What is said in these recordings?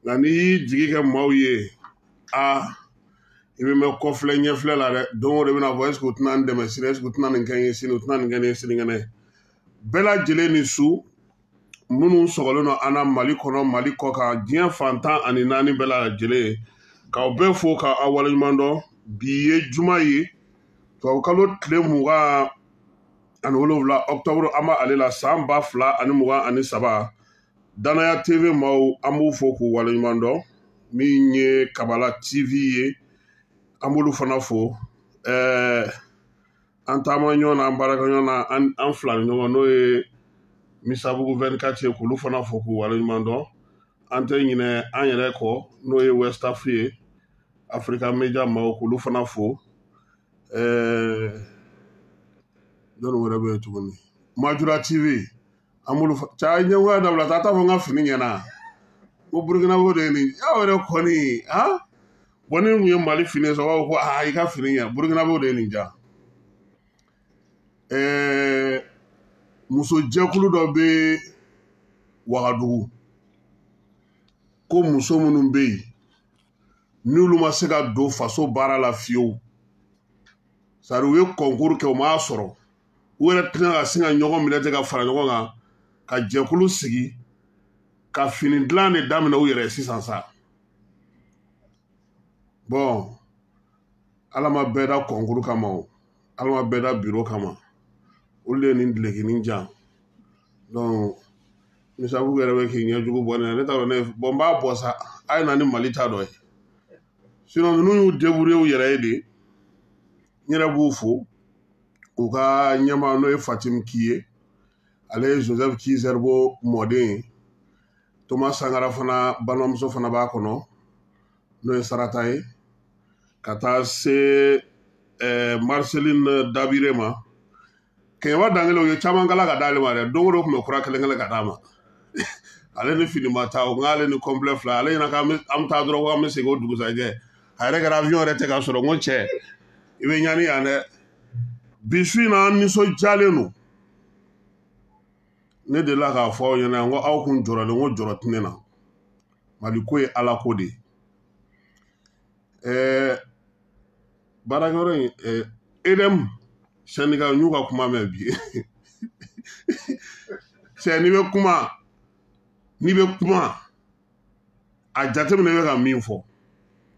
Nka n'i y'i jigi kɛ maaw ye, aa i bɛ mɛn kɔfilɛ ɲɛfilɛ la dɛ. Don o don i bɛna fɔ est ce que u tɛna n dɛmɛ sini, est ce que u tɛna nin kɛ n ye sini, u tɛna nin kɛ n ye sinikɛnɛ. Bɛɛ lajɛlen ni su minnu sɔgɔlen don an na Mali kɔnɔ, Mali kɔ kan, diɲɛ fan 14 bɛɛ lajɛlen, k'aw bɛɛ fo k'aw waleɲuman dɔn. Bi ye juma ye, tubabukalo tile 27 octobre, an b'ale la san 2023. Danaya TV maaw, an b'u fo k'u waleɲuman dɔn. Min ye Kabala TV ye, an b'olu fana fo. An taama ɲɔgɔn na, an baarakɛ ɲɔgɔn na, an fila ni ɲɔgɔn, n'o ye Misabugu 24 ye, k'olu fana fo k'u waleɲuman dɔn. An tɛ ɲinɛ an yɛrɛ kɔ, n'o ye West Af ye, Africa Media maaw, k'olu fana fo. Jɔnni wɛrɛ bɛ yen tuguni? Majura TV, an b'olu ca ɲɛngoya dabila, taa t'a fɔ n ka fini ɲɛna ko Burukinabe de ye nin. Aw yɛrɛ kɔni, han bɔn, ni kun ye Mali fini sɔrɔ, u b'a fɔ ko aa i ka fini ɲɛ, Burukinabew de ye nin ja. Muso jɛkulu dɔ bɛ Wagadugu, ko muso minnu bɛ yen n'olu ma se ka don faso baara la fiyewu, sari u ye concours kɛ, u m'a sɔrɔ, u yɛrɛ tɛna ka sin ka ɲɔgɔn minɛ ten ka fara ɲɔgɔn kan ka jɛkulu sigi ka fini dilan de daminɛ u yɛrɛ sisan sa. Bɔn, Ala ma bɛɛ da concours kama o, Ala ma bɛɛ da bureau kama, olu de ye nin dulokinin jan. Donc Misabugu yɛrɛ bɛ k'i ɲɛjugu bɔ ne na, ne t'a dɔn ne bɔn n b'a bɔ sa, a ye na ni Mali ta dɔ ye. Sinon ninnu y'u débrouiller u yɛrɛ ye de. N yɛrɛ b'u fo, u ka ɲɛmaa n'o ye Fatim Ki ye, ale ye Joseph Ki-Zerbo mɔden ye. Thomas Sankara fana balimamuso fana b'a kɔnɔ, n'o ye Sarata ye, ka taa se Marceline Dabire ma. Kɛɲɛba Dangele, u ye caman kala ka d'ale ma dɛ, don o don tun bɛ kura kelen kelen ka d'a ma. Ale ni fini ma taa o, nk'ale ni complet fila, ale ɲɛna k'an bɛ taa dɔrɔn, k'an bɛ segin o dugusajɛ. A yɛrɛ kɛra avion yɛrɛ tɛ ka sɔrɔ. N ko cɛ, i bɛ ɲani yan dɛ. Bi su in na, an nisɔndiyalen don. Ne delila k'a fɔ aw ɲɛna, n ko aw kun jɔrɔlen, n ko jɔrɔ tɛ ne na. Mali ko ye Ala ko de ye. Baarakɛyɔrɔ in, EDM syndicat, n y'u ka kuma mɛn bi. Cɛ, n'i bɛ kuma, n'i bɛ kuma, a jateminɛ i bɛ ka min fɔ.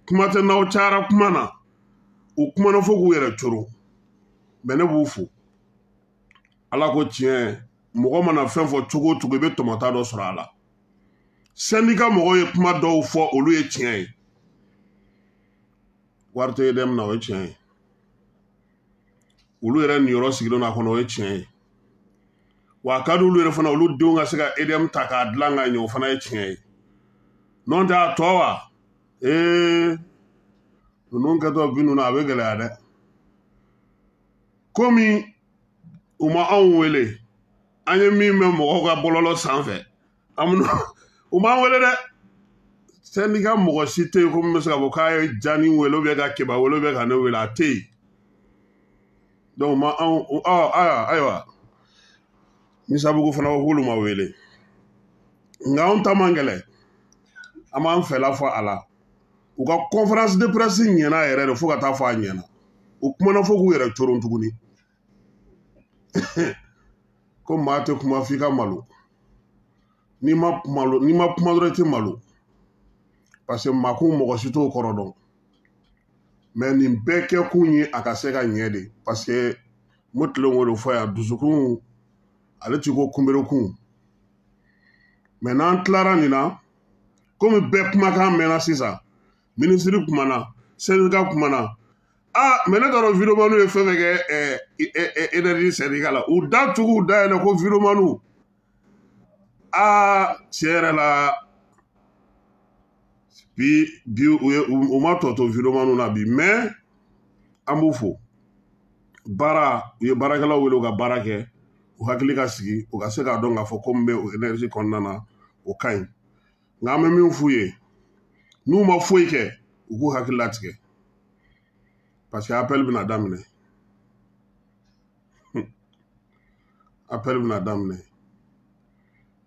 Kuma tɛ n'aw cayara kuma na, u kumana fo k'u yɛrɛ coro. Mɛ ne b'u fo. Ala ko tiɲɛ, mɔgɔ mana fɛn fɔ cogo o cogo, i bɛ tɔmɔta dɔ sɔrɔ a la. Syndicat mɔgɔw ye kuma dɔw fɔ, olu ye tiɲɛ ye. Wari tɛ EDM na, o ye tiɲɛ ye. Olu yɛrɛ niyɔrɔ sigilen don a kɔnɔ, o ye tiɲɛ ye. Wa a ka di olu yɛrɛ fana, olu denw ka se ka EDM ta k'a dilan ka ɲɛ, o fana ye tiɲɛ ye. N'o tɛ a tɔ wa, ee ninnu kɛtɔ bi ninnu, a bɛ gɛlɛya dɛ. Komi u ma anw wele, an ye min mɛn mɔgɔw ka bɔlɔlɔ sanfɛ, an bɛna u m'an wele dɛ. Syndicat mɔgɔ si tɛ yen ko min bɛ se k'a fɔ k'a ye Jani wele, ou bien ka Keba wele, ou bien ka ne wele, a tɛ yen. Donc ma anw ɔ ayiwa ayiwa, Misabugu fana ko k'olu ma wele, nka anw ta man gɛlɛn, an b'an fɛla fɔ a la. U ka conférence de presse ɲɛna yɛrɛ de, fo ka taa fɔ a ɲɛna. U kumana fo k'u yɛrɛ coron tuguni. Ko maa tɛ kuma f'i ka malo. N'i ma malo, n'i ma kuma dɔrɔn, i tɛ malo. Parce que makun mɔgɔ si t'o kɔrɔ dɔn. Mɛ nin bɛɛ kɛkun ye a ka se ka ɲɛ de. Parce que n bɛ tilen k'o de fɔ yan, dusukun ale ti ko kunberekun. Mɛ n'an tilara nin na, komi bɛɛ kumakan mɛnna sisan, minisiri kumana, syndicat kumana. Mɛ ne t'a dɔn videomaniw ye fɛn fɛn kɛ énergie syndicat la, u da tugu u da yɛlɛ ko videomaniw. Tiɲɛ yɛrɛ la, bi bi u ye u ma tɔ to videomaniw na bi, mɛ an b'u fo. Baara, u ye baarakɛlaw wele u ka baara kɛ, u hakili ka sigi, u ka se k'a dɔn k'a fɔ ko min bɛ o énergie kɔnɔna na, o ka ɲi. Nka an bɛ min f'u ye, n'u ma foyi kɛ, u k'u hakili latigɛ, parce que appel bɛna daminɛ, appel bɛna daminɛ.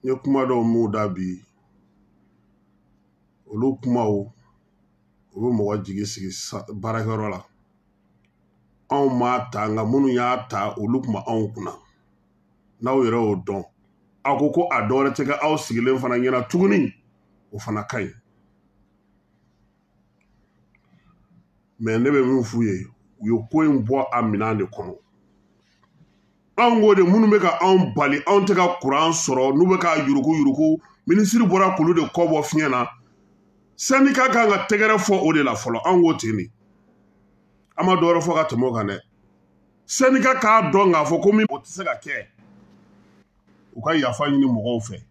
N ye kuma dɔw m'u da bi. Olu kumaw u bɛ mɔgɔ jigi sigi baarakɛyɔrɔ la. Anw m'a ta, nka minnu y'a ta olu tun b'anw kunna. N'aw yɛrɛ y'o dɔn, aw ko ko a dɔ wɛrɛ tɛ kɛ aw sigilen fana ɲɛna tuguni, o fana ka ɲi. Mais ne bɛ min f'u ye, u ye ko in bɔ a minɛn de kɔnɔ. Anw ko de minnu bɛ ka anw bali, anw tɛ ka kuran sɔrɔ, n'u bɛ ka yuruku yuruku, minisiri bɔra k'olu de kɔ bɔ fiɲɛ na. Syndicat kan ka tɛgɛrɛ fɔ o de la fɔlɔ, anw ko ten de. An ma dɔwɛrɛ fɔ ka tɛmɛ o kan dɛ. Syndicat k'a dɔn k'a fɔ ko min o tɛ se ka kɛ. U ka yafa ɲini mɔgɔw fɛ,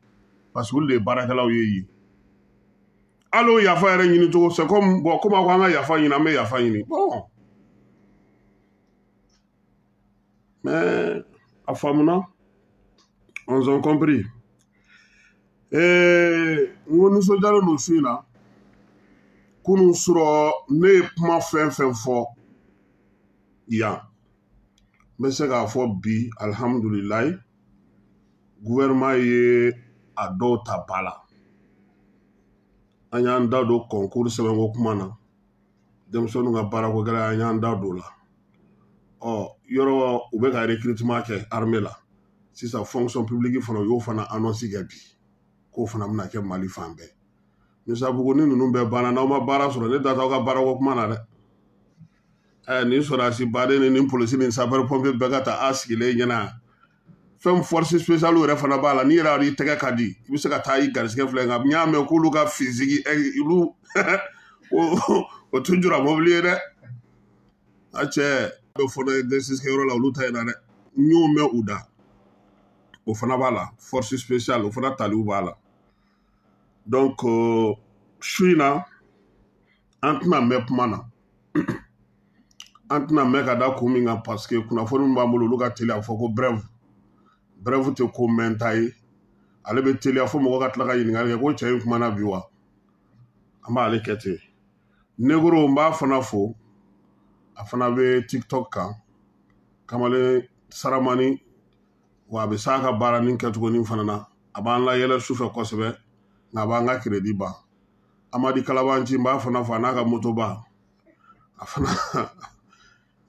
parce que olu de ye baarakɛlaw ye yen. Hali o yafa yɛrɛ ɲini cogo, c'est comme bon, komi aw ko an ka yafa ɲini, an bɛ yafa ɲini. Bon, mais a faamuna, on a compris. N ko nisɔndiyalen don su in na. Kunun surɔ ne ye kuma fɛn fɛn fɔ yan, n bɛ se k'a fɔ bi alihamudulilayi, gouvernement ye a dɔw ta ba la. An y'an da don concours sɛbɛnko kuma na, denmisɛnninw ka baarako gɛlɛya, an y'an da don o la. Ɔ yɔrɔ u bɛ ka recrutement kɛ armée la sisan, fonction publique fana u y'o fana annonce kɛ bi, k'o fana bɛna kɛ Mali fan bɛɛ. Misabugu ni ninnu bɛɛ banna, n'aw ma baara sɔrɔ, ne da t'aw ka baarako kuma na dɛ. Nin sɔrɔdasi baden ni nin polisi ni sapeur pompier bɛɛ ka taa a sigilen ɲɛna. Fɛn force spéciale yɛrɛ fana b'a la, n'i yɛrɛ y'i tɛgɛ ka di, i bɛ se ka taa i garisɛgɛ filɛ, nka n y'a mɛn k'olu ka physique olu o tɛ jura mobili ye dɛ. A cɛ bɛ fɔ dɛ, exercice kɛyɔrɔ la olu ta in na dɛ, n y'o mɛn u da. O fana b'a la, force spéciale o fana taliw b'a la. Donc su in na an tɛna mɛn kuma na, an tɛna mɛn ka da kun min kan, parce que kunnafoni min b'an bolo olu ka teli a fɔ ko brève. Brève tɛ ko mɛn ta ye, ale bɛ teliya fo mɔgɔ ka tila ka ɲininkali kɛ ko cɛ in kumana bi wa. An b'ale kɛ ten. Negro n b'a fana fo, a fana bɛ TikTok kan, kamalen saramani, wa a bɛ s'a ka baara nin kɛcogo fana na. A b'an layɛlɛ sufɛ kosɛbɛ, nka a b'an ka crédit ban. Amadi Kalabanci n b'a fana fo, a n'a ka motoba. A fana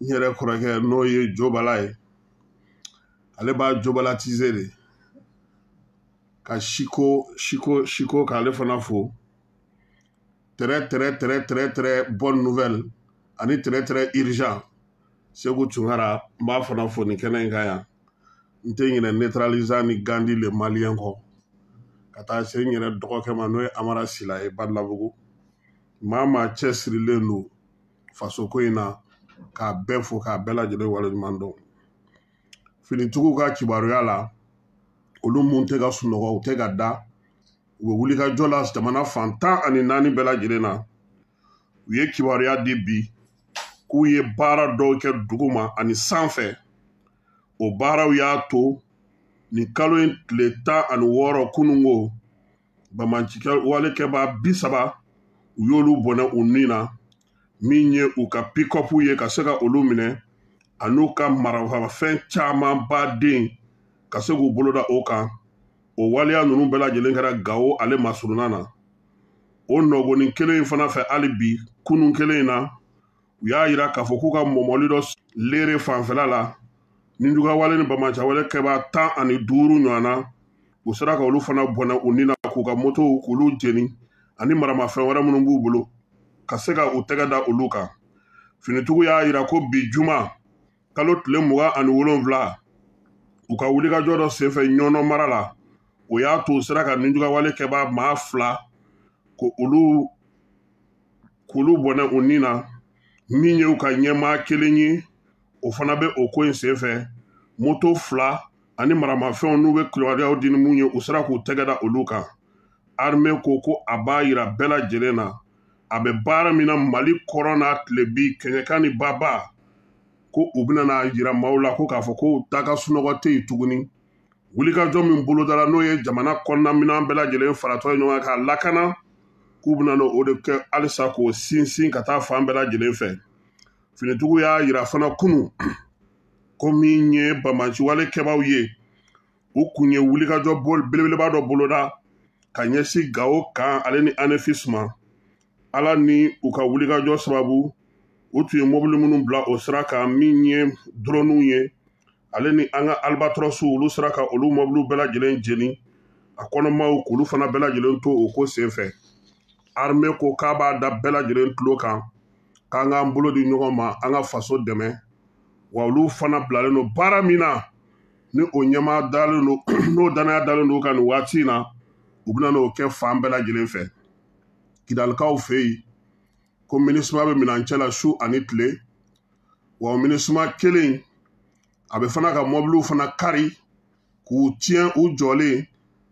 n yɛrɛ kɔrɔkɛ n'o ye Jobala ye, ale b'a jobalatize de ka siko siko siko k'ale fana fo. Très très très très très bonne nouvelle ani très très urgent, Segu Tunkara n b'a fana fo nin kɛnɛ in kan yan. N tɛ ɲinɛ neutralisant ni Gandhi le malien kɔ, ka taa se n yɛrɛ dɔgɔkɛ ma n'o ye Amara Sila ye Badalabugu. Maa maa cɛsirilen don fasoko in na, k'a bɛɛ fo k'a bɛɛ lajɛlen waleɲuman dɔn. Finitigiw ka kibaruya la, olu mun tɛ ka sunɔgɔ, u tɛ ka da, u bɛ wuli ka jɔ la jamana fan 14 bɛɛ lajɛlen na. U ye kibaruya di bi k'u ye baara dɔw kɛ dugu ma ani sanfɛ. O baaraw y'a to nin kalo in tile 16 kununko, banbaancikɛ walekɛbaa 30 u y'olu bɔnɛ u ni na, min ye u ka pick-up ye ka se ka olu minɛ, an'u ka marafafɛn caman baden ka se k'u bolo da o kan. O waleya ninnu bɛɛ lajɛlen kɛra Gawo ale masurunna na. O nɔgɔnin kelen in fana fɛ hali bi kunun kelen in na, u y'a yira k'a fɔ k'u ka mɔmɔli dɔ lere fanfɛla la, ninjugawale ni banbaanciwale kɛbaa 15 ɲɔgɔn na, u sera ka olu fana bɔnɛ u ni na, k'u ka motow k'olu jeni ani maramafɛn wɛrɛ minnu b'u bolo ka se ka u tɛgɛ da olu kan. Finitigiw y'a yira ko bi juma kalo tile 27, u ka wulikajɔ dɔ senfɛ Ɲɔnɔ mara la, o y'a to u sera ka ninjugawale kɛbaa maa 2 k'olu bɔnɛ u ni na, min ye u ka ɲɛmaa kelen ye, o fana bɛ o ko in senfɛ. Moto 2 ani maramafɛnw n'u bɛ kibaruyaw di ni mun ye, u sera k'u tɛgɛ da olu kan. Armée ko ko a b'a yira bɛɛ lajɛlen na a bɛ baara min na Mali kɔrɔ n'a tile bi kɛɲɛka ni baba, ko u bɛna n'a yira maaw la ko k'a fɔ ko da ka sunɔgɔ tɛ yen tuguni. Wulikajɔ min bolodara n'o ye jamana kɔnɔna minɛn bɛɛ lajɛlen faratɔ ye ɲɔgɔn kan k'a lakana, k'u bɛna o de kɛ halisa k'o sinsin ka taa fan bɛɛ lajɛlen fɛ. Finitigiw y'a yira fana kunun ko min ye banbaanciwale kɛbaaw ye, u kun ye wulikajɔ belebeleba dɔ boloda ka ɲɛsin Gawo kan ale ni Anefis ma. Ala ni u ka wulikajɔ sababu, u tun ye mobili minnu bila o sira kan min ye droniw ye, ale ni an ka albatross, olu sera ka olu mobiliw bɛɛ lajɛlen jeni a kɔnɔmaw, k'olu fana bɛɛ lajɛlen to o ko senfɛ. Armée ko k'a b'a da bɛɛ lajɛlen tulo kan k'an k'an bolo di ɲɔgɔn ma, an ka faso dɛmɛ. Wa olu fana bilalen don baara min na, ni o ɲɛmaa dalen don, n'o danaya dalen don kan nin waati in na, u bɛna n'o kɛ fan bɛɛ lajɛlen fɛ. Kidalikaw fɛ yen ko MINUSMA bɛ minɛn cɛ la su ani tile, wa o MINUSMA kelen a bɛ fana ka mɔbiliw fana kari k'u tiɲɛ u jɔlen,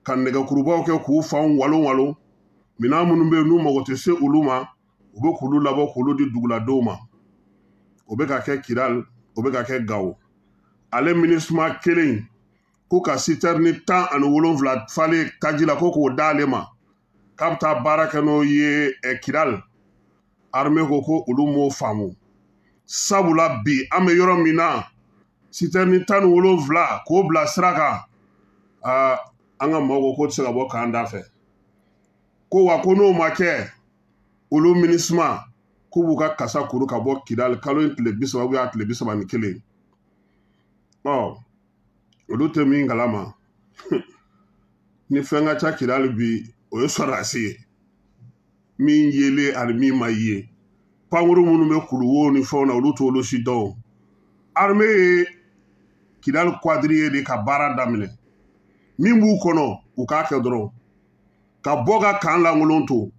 ka nɛgɛkurubaw kɛ k'u fanw walon walon. Minɛn minnu bɛ yen n'u mago tɛ se olu ma, u bɛ k'olu labɔ k'olu di duguladenw ma. O bɛ ka kɛ Kidal, o bɛ ka kɛ Gawo. Ale MINUSMA kelen ko ka sitɛrini 17 falen taji la, ko k'o d'ale ma k'a bɛ taa baara kɛ n'o ye Kidal. Armée ko ko olu m'o faamu, sabula bi an bɛ yɔrɔ min na, sitɛrini 17 k'o bila sira kan, aa, an ka maaw ko k'o tɛ se ka bɔ k'an da fɛ. Ko wa ko n'o ma kɛ, olu MINUSMA k'u b'u ka kasa kuru ka bɔ Kidal kalo in tile 30 ou bien a tile 31. Ɔ, olu tɛ min kalama, ni fɛn ka ca Kidal bi, o ye sɔrɔdasi ye min yelen ani min ma ye. Pankuru minnu bɛ kuluwo ni fɛnw na, olu t'olu si dɔn. Armée ye Kidal quadrillé de ka baara daminɛ, min b'u kɔnɔ u k'a kɛ dɔrɔn ka bɔ ka kan lankolon to.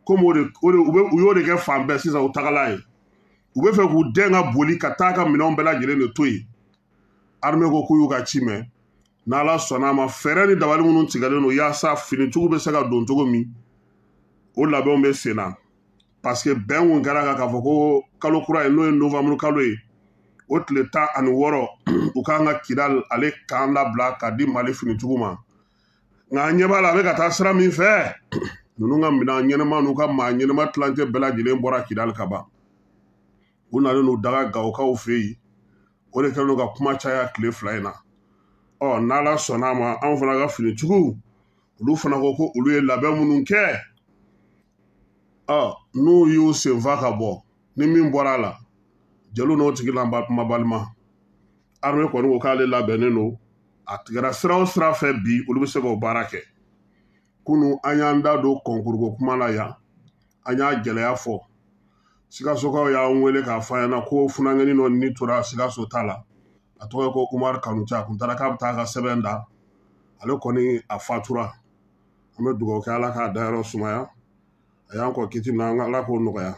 Komi o de o de u bɛ u y'o de kɛ fan bɛɛ sisan, u tagala ye u bɛ fɛ k'u dɛn ka boli ka taa ka minɛnw bɛɛ lajɛlen de to yen. Armée ko k'u y'u ka ci mɛn, n'Ala sɔnna a ma, fɛɛrɛ ni dabali minnu tigɛlen don yaasa finitigiw bɛ se ka don cogo min, o labɛnw bɛ sen na. Parce que bɛn kun kɛra kan k'a fɔ ko kalo kura ye, n'o ye novembre kalo ye, o tile 16, u kan ka Kidal ale kan labila ka di Mali finitigiw ma. Nka an ɲɛ b'a la, a bɛ ka taa sira min fɛ, ninnu ka minɛn ɲɛnama n'u ka maa ɲɛnama tilancɛ bɛɛ lajɛlen bɔra Kidal ka ban. U nalen n'u daga Gawokaw fɛ yen, o de kɛlen don ka kuma caya tile 2 in na. Ɔ, n'Ala sɔnna a ma, anw fana ka finitigiw, olu fana ko ko olu ye labɛn minnu kɛ, ɔ, n'u y'u senfa ka bɔ ni min bɔra a la, jeliw n'o tigi ma balima. Armée kɔni ko k'ale labɛnnen don, a tigɛra sira o sira fɛ bi, olu bɛ se k'o baara kɛ. Kunu an y'an da don kɔnkuruko kuma la yan, an y'a gɛlɛya fɔ. Sikasokaw y'an wele k'a fɔ an ɲɛna ko funankɛnin dɔ ni tora Sikaso ta la, a tɔgɔ ye ko Umaru Kanute. A kun taara k'a bɛ taa ka sɛbɛn da, ale kɔni a fatura. An bɛ dugawu kɛ Ala k'a dayɔrɔ sumaya, a y'an kɔ kiti min na, an ka Ala k'o nɔgɔya.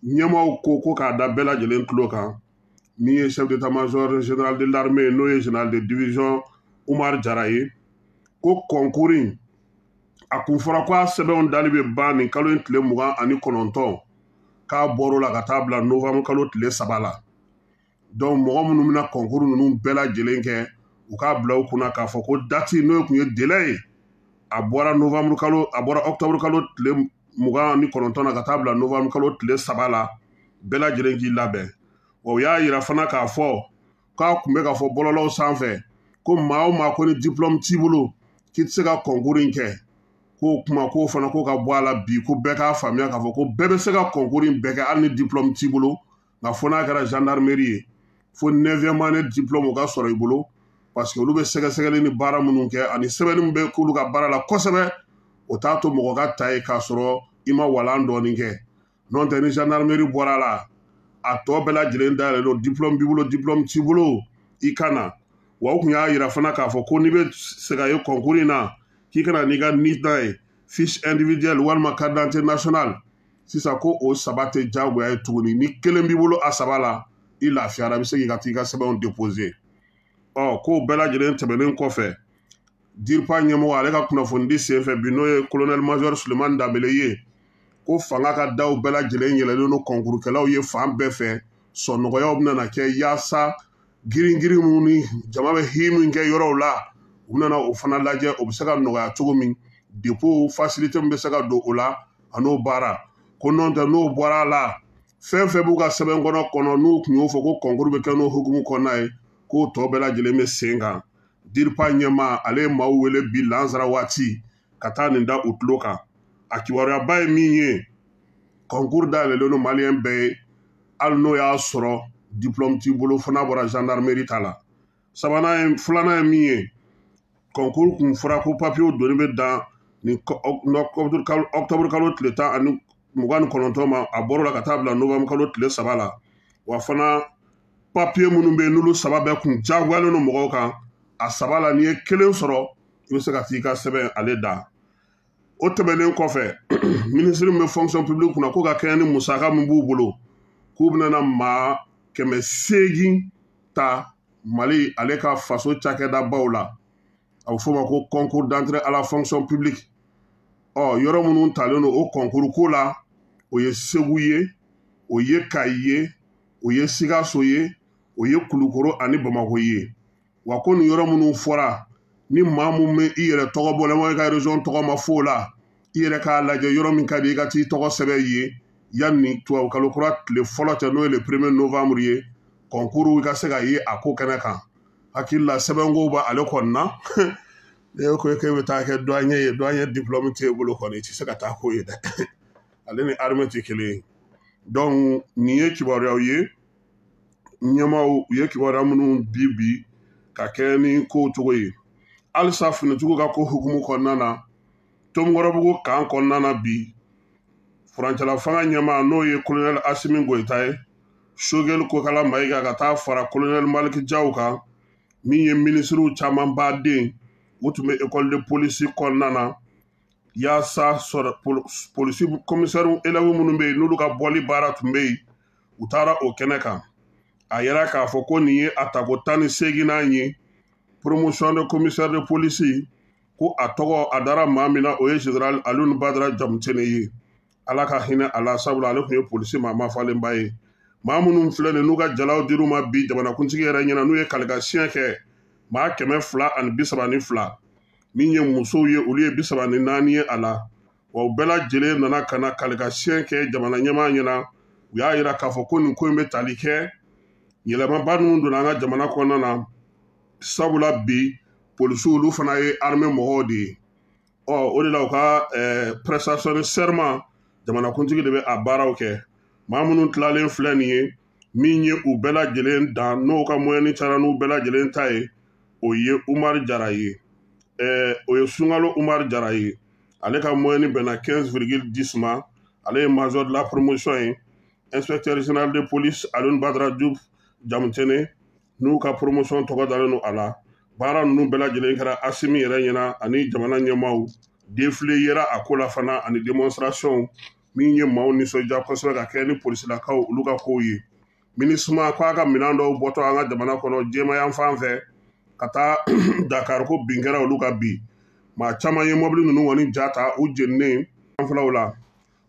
Ɲɛmaaw ko ko k'a da bɛɛ lajɛlen tulo kan, min ye chef d'état-major général de l'armée, n'o ye général de division Umar Jara ye, ko concours in a kun fɔra ko a sɛbɛnw dali bɛ ban nin kalo in tile 29, k'a bɔr'o la ka taa bila novembre kalo tile 3 la. Donc mɔgɔ minnu bɛna concours ninnu bɛɛ lajɛlen kɛ, u k'a bila u kunna k'a fɔ ko date n'o tun ye délai ye, a bɔra novembre kalo, a bɔra octobre kalo tile 29 na ka taa bila novembre kalo tile 3 la, bɛɛ lajɛlen k'i labɛn. Wa u y'a yira fana k'a fɔ k'a tun bɛ ka fɔ bɔlɔlɔw sanfɛ ko maa o maa ko ni diplôme t'i bolo k'i tɛ se ka concours in kɛ, k'o kuma k'o fana ko ka bɔ a la bi, ko bɛɛ k'a faamuya k'a fɔ ko bɛɛ bɛ se ka concours in bɛɛ kɛ hali ni diplôme t'i bolo, nka fo n'a kɛra gendarmerie ye, fo 9e année diplôme o ka sɔrɔ i bolo, parce que olu bɛ sɛgɛsɛgɛli ni baara minnu kɛ ani sɛbɛnni min bɛ k'olu ka baara la kosɛbɛ, o t'a to mɔgɔ ka ta ye k'a sɔrɔ i ma walan dɔɔni kɛ. N'o tɛ, ni gendarmerie bɔra a la, a tɔ bɛɛ lajɛlen dayɛlɛlen don, diplôme b'i bolo, diplôme t'i bolo, i ka na. Wa u kun y'a yira fana k'a fɔ ko n'i bɛ se ka ye concours in na, k'i kana n'i ka NINA ye, fiche individuelle walima carte d'identité nationale, sisan ko o saba tɛ diyagoya ye tuguni. Ni kelen b'i bolo a saba la, i lafiyara, i bɛ se k'i ka t'i ka sɛbɛnw déposer. Ɔ, k'o bɛɛ lajɛlen tɛmɛnen kɔfɛ, DIRPA ɲɛmɔgɔ ale ka kunnafonidi senfɛ bi, n'o ye colonel major Sulemani Danbele ye, ko fanga ka daw bɛɛ lajɛlen yɛlɛlen don kɔnkurukɛlaw ye fan bɛɛ fɛ. Sɔnnɔgɔyaw bɛna kɛ yaasa girin-girin minnu ni jama bɛ hi min kɛ yɔrɔw la, u bɛna o fana lajɛ, o bɛ se ka nɔgɔya cogo min, dépôt facilité min bɛ se ka don o la a n'o baara. Ko n'o tɛ, n'o bɔra a la, fɛn fɛn b'u ka sɛbɛn kɔnɔ n'u tun y'o fɔ ko concours bɛ kɛ n'o hukumu kɔnɔna ye, k'o tɔ bɛɛ lajɛlen bɛ sen kan. DIRPA ɲɛmaa ale ye maaw wele bi lansara waati ka taa nin da u tulo kan. A kibaruyaba ye min ye, Concours dayɛlɛlen don maliyɛn bɛɛ ye, hali n'o y'a sɔrɔ diplôme t'i bolo, fo n'a bɔra gendarmerie ta la. Sabanan ye, filanan ye min ye, concours kun fɔra ko papiyew donni bɛ dan ni octobre kalo tile 10 ani 29 ma, a bɔr'o la ka taa bila novembre kalo tile 3 la. Wa fana, papiye minnu bɛ yen, n'olu saba bɛɛ kun diyagoyalen don mɔgɔw kan, a saba la, n'i ye kelen sɔrɔ, i bɛ se ka t'i ka sɛbɛn ale da. O tɛmɛnen kɔfɛ, minisiri min bɛ fonction publique kunna, ko ka kɛɲɛ ni musaka min b'u bolo, k'u bɛna maa 800 ta Mali ale ka faso cakɛdabaw la, a bɛ f'o ma ko concours d'entrée à la fonction publique. Ɔ, yɔrɔ minnu talen don o concours ko la, o ye Segu ye, o ye Kayi ye, o ye Sikaso ye, o ye Kulukoro ani Bamakɔ ye. Wa ko nin yɔrɔ minnu fɔra, ni maa mun bɛ i yɛrɛ tɔgɔ bɔ la, i ka région tɔgɔ ma fɔ o la, i yɛrɛ k'a lajɛ yɔrɔ min ka di, i ka t'i tɔgɔ sɛbɛn yen yanni tubabu kalo kura tile fɔlɔ cɛ, n'o ye le premier novembre ye, concours i ka se ka ye a ko kɛnɛ kan. Hakili la, sɛbɛnko b'ale kɔni na. Ne ko k'e bɛ taa kɛ douanier ye, douanier diplôme t'e bolo kɔni, i tɛ se ka taa k'o ye dɛ. Ale ni armée tɛ kelen ye. Donc nin ye kibaruyaw ye, ɲɛmaaw u ye kibaruya minnu bi bi ka kɛ ni kow cogo ye. Halisa finitigiw ka ko hukumu kɔnɔna na, Tomikɔrɔbugu kan kɔnɔna na bi, furancɛla fanga ɲɛmaa, n'o ye colonel Asimi Goyita ye, Sogɛli Kokala Mayiga ka taa fara colonel Maliki Jaw kan, min ye minisiriw caman baden, u tun bɛ école de police kɔnɔna na, yaasa sɔrɔ polisi commissaire élèves minnu bɛ yen, n'olu ka bɔli baara tun bɛ yen, u taara o kɛnɛ kan. A yira k'a fɔ ko nin ye a tako 18nan ye, promotion de commissaire de police, ko a tɔgɔ a dara maa min na, o ye général Alioune Badara Jamutene ye. Ala ka hinɛ a la, sabula ale tun ye polisi maa mafalenba ye. Maa minnu filɛ nin, n'u ka jalaw dir'u ma bi jamanakuntigi yɛrɛ ɲɛna, n'u ye kalikasiɲɛ kɛ, maa 232, min ye musow ye, olu ye 34 ye a la. Wa u bɛɛ lajɛlen nana ka na kalikasiɲɛ kɛ jamana ɲɛmaa ɲɛna. U y'a yira k'a fɔ ko nin ko in bɛ tali kɛ yɛlɛmaba minnu donna an ka jamana kɔnɔna na, sabula bi polisiw, olu fana ye armée mɔgɔw de ye. Ɔ, o de la u ka prestation de serment, jamanakuntigi de bɛ a baaraw kɛ. Maa minnu tilalen filɛ nin ye, min ye u bɛɛ lajɛlen dan, n'o ka moyenne cayara n'u bɛɛ lajɛlen ta ye, o ye Umaru Jara ye, o ye Sunkalo Umaru Jara ye. Ale ka moyenne bɛnna 15,10 ma, ale ye major de la promotion ye. Inspecteur général de police Alioune Badara Diouf Jamutene, n'u ka promotion tɔgɔ dalen don a la. Baara ninnu bɛɛ lajɛlen kɛra Asimi yɛrɛ ɲɛna ani jamana ɲɛmaaw. Défilé yera a ko la fana ani démonstration, min ye maaw nisɔndiya kosɛbɛ ka kɛ ni polisilakaw olu ka kow ye. MINUSMA ko a ka minɛn dɔw bɔtɔ an ka jamana kɔnɔ jɛma yan fan fɛ ka taa Dakar, ko bin kɛra olu ka bi. Maa caman ye mɔbili ninnu kɔni ja ta, u jeninen fanfɛlaw la.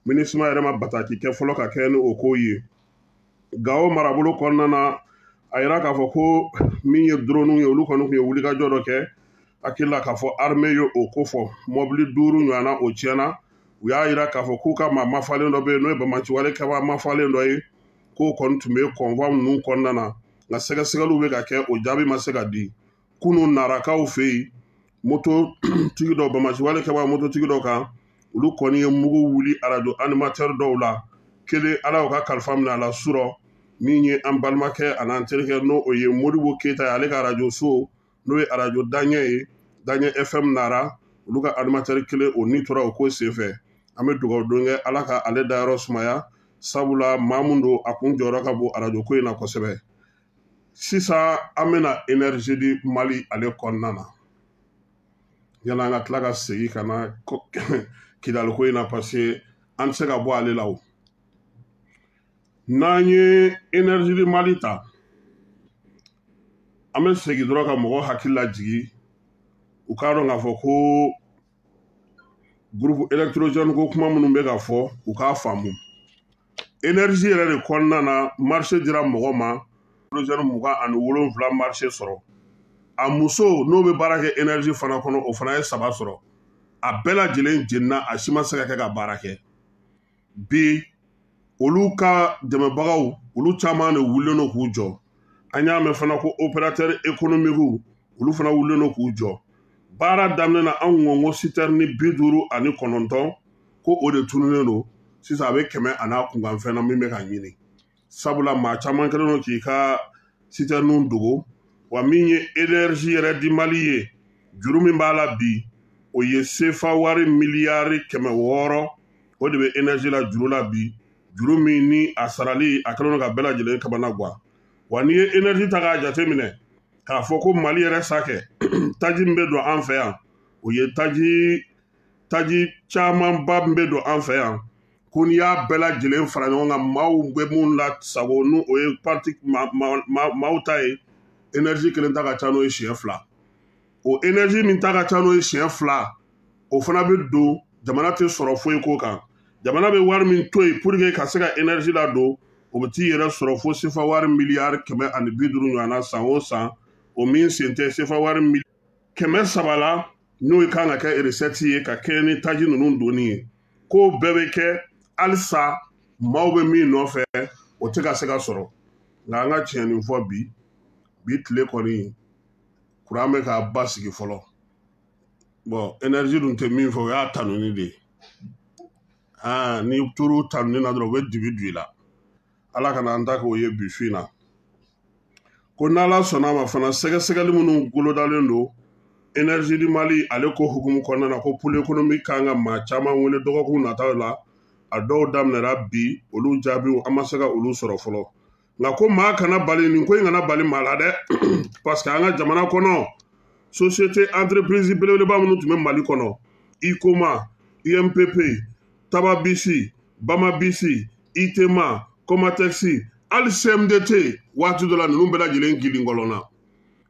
MINUSMA yɛrɛ ma bataki kɛ fɔlɔ ka kɛ ni o kow ye. Gawo marabolo kɔnɔna na, a yira k'a fɔ ko min ye drone ye, olu kɔni tun ye wulikajɔ dɔ kɛ. Hakili la k'a fɔ armée ye o ko fɔ, mɔbili duuru ɲɔgɔnna o tiɲɛna. U y'a yira k'a fɔ k'u ka maa mafalen dɔ bɛ yen, n'o ye bamaciwale kɛba mafalen dɔ ye, k'o kɔni tun bɛ convoi ninnu kɔnɔna na, nka sɛgɛsɛgɛliw bɛ ka kɛ, o jaabi ma se ka di. Kunun, Narakaw fɛ yen, moto tigi dɔ, bamaciwale kɛba mototigi dɔ kan, olu kɔni ye mugu wuli arajo animateur dɔw la. Kelen, Ala y'o ka kalifa minɛ a la surɔ. Min ye an balimakɛ ani an terikɛ, n'o o ye Modibo Keyita ye, ale ka arajo so, n'o ye arajo Daɲɛ ye, Daɲɛ FM Nara, olu ka animateur kelen, o ni tora o ko senfɛ. An bɛ dugawu don kɛ, Ala ka ale dayɔrɔ sumaya, sabula maa mun don, a kun jɔyɔrɔ ka bon arajo ko in na kosɛbɛ. Sisan an bɛna Énergie du Mali ale kɔnɔna na, yanni an ka tila ka segin ka na Kidali ko in na, parce que an tɛ se ka bɔ ale la. O n'an ye Énergie du Mali ta, an bɛ segin dɔrɔn ka mɔgɔw hakili lajigin, u k'a dɔn k'a fɔ ko groupe électrogène ko kuma minnu bɛ ka fɔ, u k'a faamu. Énergie yɛrɛ de kɔnɔna na, marché dira mɔgɔ ma, électrogène 27 marché sɔrɔ. A muso n'o bɛ baara kɛ énergie fana kɔnɔ, o fana ye saba sɔrɔ. A bɛɛ lajɛlen jenina, a si ma se ka kɛ ka baara kɛ. Bi olu ka dɛmɛbagaw, olu caman de wulilen don k'u jɔ. An y'a mɛn fana ko opérateur économique, olu fana wulilen don k'u jɔ. Baara daminɛ na, anw ko citerne 59 ko o de tununnen don. Sisan a bɛ 100 a n'a kunkanfɛn na min bɛ ka ɲini, sabula maa caman kɛlen don k'i ka sitɛrininw dogo. Wa min ye énergie yɛrɛ di Mali ye, juru min b'a la bi, o ye sefa wari miliyari 600, o de bɛ énergie la juru la bi, juru min ni a sarali a kɛlen don ka bɛɛ lajɛlen kamana gan. Wa n'i ye énergie ta k'a jateminɛ k'a fɔ ko Mali yɛrɛ sa kɛ taji min bɛ don an fɛ yan, o ye taji camanba min bɛ don an fɛ yan, ko n'i y'a bɛɛ lajɛlen fara ɲɔgɔn kan, maaw bɛ mun la sago n'o o ye parti maaw ta ye, énergie kelen ta ka ca n'o ye siɲɛ 2. O énergie min ta ka ca n'o ye siɲɛ 2, o fana bɛ don jamana tɛ sɔrɔ foyi ko kan. Jamana bɛ wari min to yen pour que ka se ka énergie ladon, o bɛ t'i yɛrɛ sɔrɔ fo sefa wari miliyari 150 ɲɔgɔnna san o san, o min sen tɛ sefa wari 300 la, n'o kan ka kɛ recette ye ka kɛɲɛ ni taji ninnu donni ye. K'o bɛɛ bɛ kɛ halisa maaw bɛ min nɔfɛ, o tɛ ka se ka sɔrɔ. Nka an ka tiɲɛ nin fɔ bi, bi tile kɔni kuran bɛ k'a basigi fɔlɔ. Bon, énergie dun tɛ min fɛ, o y'a tanuni de ye. N'i tor'u tanuni na dɔrɔn, u bɛ dibi don i la. Ala kana an ta k'o ye bi su in na. Ko n'Ala sɔnna a ma fana, sɛgɛsɛgɛli minnu bolodalen don énergie du Mali ale ko hukumu kɔnɔna na, ko pôle économique kan ka maa caman wele dɔgɔkun nataw la, a dɔw daminɛra bi, olu jaabiw an ma se ka olu sɔrɔ fɔlɔ. Nka ko maa kana bali, nin ko in kana bali maa la dɛ, parce que an ka jamana kɔnɔ société entreprise belebeleba minnu tun bɛ Mali kɔnɔ, ICOMA, UMPP, Tababisi, Bamabisi, ITEMA, Comatex, hali CMDT, waati dɔ la ninnu bɛɛ lajɛlen gilinkɔlɔn na.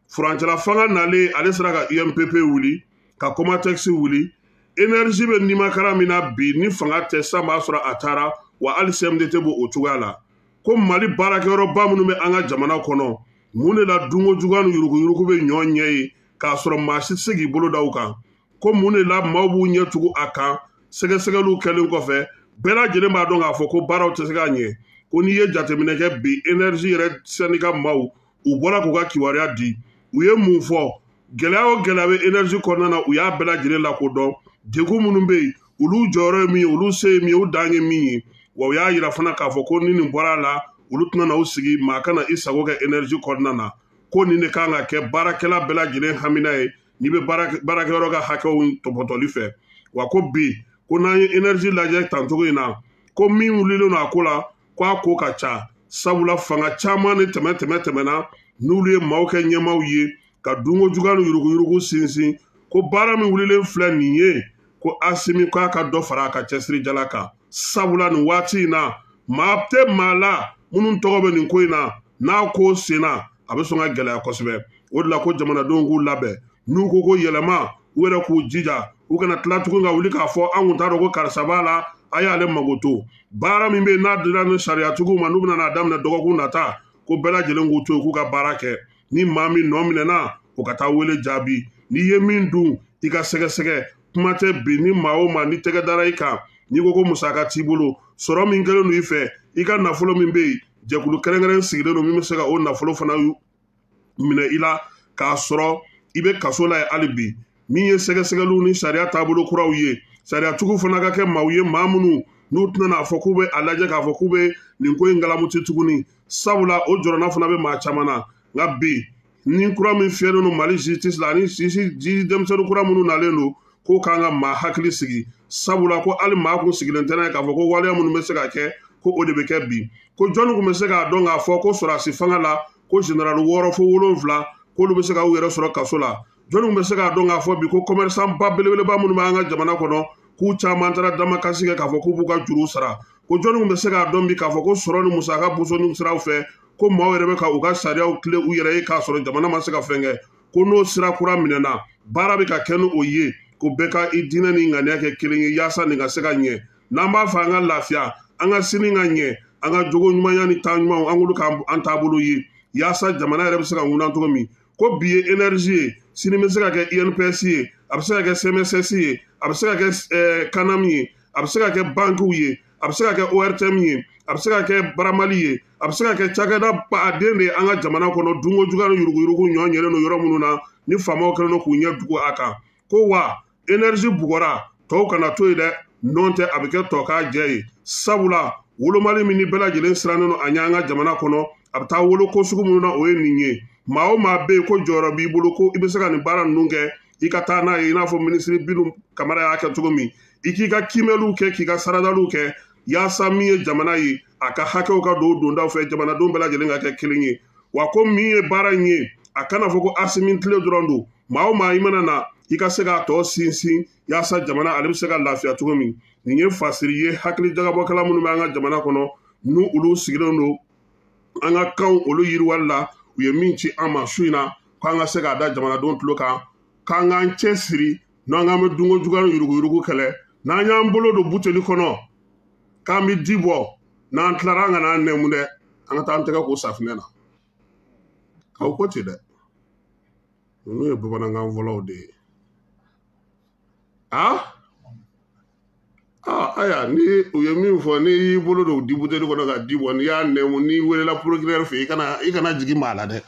Furancɛla fanga nalen, ale sera ka UMPP wuli, ka Comatex wuli. Énergie bɛ nimakara min na bi, ni fanga tɛ san b'a sɔrɔ a taara, wa hali CMDT b'o o cogoya la. Ko Mali baarakɛyɔrɔba minnu bɛ an ka jamana kɔnɔ, mun de la dunko juguya ni yuruguyurugu bɛ ɲɔ ɲɛ ye k'a sɔrɔ maa si tɛ se k'i bolo da u kan? Ko mun de la maaw b'u ɲɛ tugu a kan? Sɛgɛsɛgɛliw kɛlen kɔfɛ, bɛɛ lajɛlen b'a dɔn k'a fɔ ko baaraw tɛ se ka ɲɛ. Ko n'i ye jateminɛ kɛ bi, énergie yɛrɛ syndicat maaw, u bɔra k'u ka kibaruya di. U ye mun fɔ? Gɛlɛya o gɛlɛya bɛ énergie kɔnɔna na, u y'a bɛɛ lajɛlen lakodɔn. Degun minnu bɛ yen, olu jɔyɔrɔ ye min ye, olu se ye min ye, u dan ye min ye. Wa u y'a yira fana k'a fɔ ko ni nin bɔra a la, olu tɛna na u sigi, maa kana i sago kɛ énergie kɔnɔna na. Ko nin de kan ka kɛ baarakɛla bɛɛ lajɛlen hamina ye n'i bɛ baarakɛyɔrɔ ka hakɛw tɔpɔtɔli fɛ. Wa ko bi, ko n'an ye énergie lajɛ tancogo in na, ko min wulilen don a ko la, ko a ko ka ca, sabula fanga caman de tɛmɛna n'olu ye maaw kɛ ɲɛmaaw ye ka dunko juguya ni yuruguyurugu sinsin. Ko baara min wulilen filɛ nin ye, ko Asimi k'a ka dɔ fara a ka cɛsiri jala kan, sabula nin waati in na maa tɛ maa la minnu tɔgɔ bɛ nin ko in na, n'a ko senna a bɛ sɔn ka gɛlɛya kosɛbɛ. O de la ko jamanadenw k'u labɛn, n'u ko ko yɛlɛma, u yɛrɛ k'u jija, u kana tila tuguni ka wuli k'a fɔ an kun t'a dɔn ko karisa b'a la, a y'ale mago to. Baara min bɛ yen n'a dira ni sariyatigiw ma, n'u bɛna n'a daminɛ dɔgɔkun nata, ko bɛɛ lajɛlen k'u to yen k'u ka baara kɛ. Ni maa min nɔ minɛna, o ka taa wele jaabi. N'i ye min dun, i ka sɛgɛsɛgɛ. Kuma tɛ bi, ni maa o maa ni tɛgɛ dara i kan, n'i ko ko musaka t'i bolo, sɔrɔ min kɛlen don i fɛ, i ka nafolo min bɛ yen, jɛkulu kɛrɛnkɛrɛn sigilen don min bɛ se ka o nafolo fana minɛ i la k'a sɔrɔ i bɛ kaso la yen hali bi. Min ye sɛgɛsɛgɛliw ni sariya taabolo kuraw ye, sariyatigiw fana ka kɛ maaw ye, maa minnu n'u tɛna n'a fɔ k'u bɛ a lajɛ k'a fɔ k'u bɛ nin ko in galamuti tuguni, sabula o jɔrɔna fana bɛ maa caman na. Nka bi, ni kura min fiyɛlen don Mali justice la, ani juge denmisɛnnin kura minnu nalen don, k'o kan ka maa hakili sigi, sabula ko hali maa kun sigilen tɛ n'a ye k'a fɔ ko waleya minnu bɛ se ka kɛ, ko o de bɛ kɛ bi. Ko jɔnni kun bɛ se k'a dɔn k'a fɔ ko sɔrɔdasi fanga la, ko général 6 fo 7 k'olu bɛ se k'u yɛrɛ sɔrɔ kaso la? Jɔnni kun bɛ se k'a dɔn k'a fɔ bi ko commerçant ba belebeleba minnu b'an ka jamana kɔnɔ, k'u caman taara damakasi kɛ k'a fɔ k'u b'u ka juruw sara? Ko jɔnni kun bɛ se k'a dɔn bi k'a fɔ ko sɔrɔ ni musaka bosoni siraw fɛ, ko maaw yɛrɛ bɛ ka u ka sariyaw tile u yɛrɛ ye k'a sɔrɔ jamana ma se ka fɛn kɛ? Ko n'o sira kura minɛna, baara bɛ ka kɛ ni o ye, ko bɛɛ ka i diinɛ ni ŋaniya kɛ kelen ye yaasa nin ka se ka ɲɛ. N'an b'a fɛ an ka lafiya, an ka sini ka ɲɛ, an ka jogo ɲumanya ni taa ɲumanw, an k'olu k'an taabolo ye yaasa jamana yɛrɛ bɛ se ka ŋunan cogo min. Ko bi ye énergie ye, sini bɛ se ka kɛ INPS ye, a bɛ se ka kɛ CMSS ye, a bɛ se ka kɛ CANAM ye, a bɛ se ka kɛ bankiw ye, a bɛ se ka kɛ ORTM ye, a bɛ se ka kɛ Baramali ye, a bɛ se ka kɛ cakɛda baden de ye an ka jamana kɔnɔ, dunko juguya ni yuruguyurugu ɲɔ ɲɛlen don yɔrɔ minnu na, ni faamaw kɛlen don k'u ɲɛ tugu a kan. Ko wa énergie bugɔra, tɔw kana to yen dɛ, N'o tɛ a bɛ kɛ tɔ k'a jɛ ye, sabula wolomali min ni bɛɛ lajɛlen sirannen don a ɲɛ an ka jamana kɔnɔ, a bɛ taa wolo ko sugu minnu na, o ye nin ye. Maa o maa bɛ yen ko jɔyɔrɔ b'i bolo ko i bɛ se ka nin baara ninnu kɛ, i ka taa n'a ye i n'a fɔ minisiri Binu Kamara y'a kɛ cogo min, i k'i ka kiimɛliw kɛ, k'i ka saradaliw kɛ, yaasa min ye jamana ye a ka hakɛw ka don dondaw fɛ, jamanadenw bɛɛ lajɛlen ka kɛ kelen ye. Wa ko min ye baara in ye, a kana fɔ ko Asimi tile dɔrɔn don, maa o maa i mana na i ka se k'a tɔ sinsin yaasa jamana ale bɛ se ka lafiya cogo min. Nin ye fasiri ye hakili jagabɔkɛla minnu bɛ an ka jamana kɔnɔ, n'u olu sigilen don an ka kanw olu yiriwali la, u ye min ci an ma su in na, k'an ka se k'a da jamanadenw tulo kan, k'an k'an cɛ siri n'an k'an bɛ dunko juguya ni yuruguyurugu kɛlɛ, n'an y'an bolo don buteli kɔnɔ k'an bɛ ji bɔ, n'an tilara an kana an nɛmu dɛ, an ka taa an tɛgɛ ko safinɛ na. Aw ko ten dɛ, ninnu ye bamanankan fɔlaw de ye. Ayiwa, ni u ye min fɔ, n'i y'i bolo don di buteli kɔnɔ ka di bɔ, n'i y'a nɛmu, n'i welela procureur fɛ, i kana jigin maa la dɛ.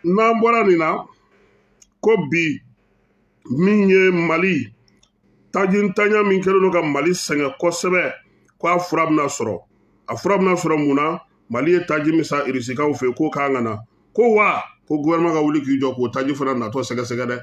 N'an bɔra nin na, ko bi min ye Mali tajintanya min kɛlen don ka Mali sɛgɛn kosɛbɛ, ko a fura bɛna sɔrɔ. A fura bɛna sɔrɔ mun na? Mali ye taji min san Irisikaw fɛ, k'o k'an ka na, ko wa ko gouvernement ka wuli k'i jɔ k'o taji fana natɔ sɛgɛsɛgɛ dɛ,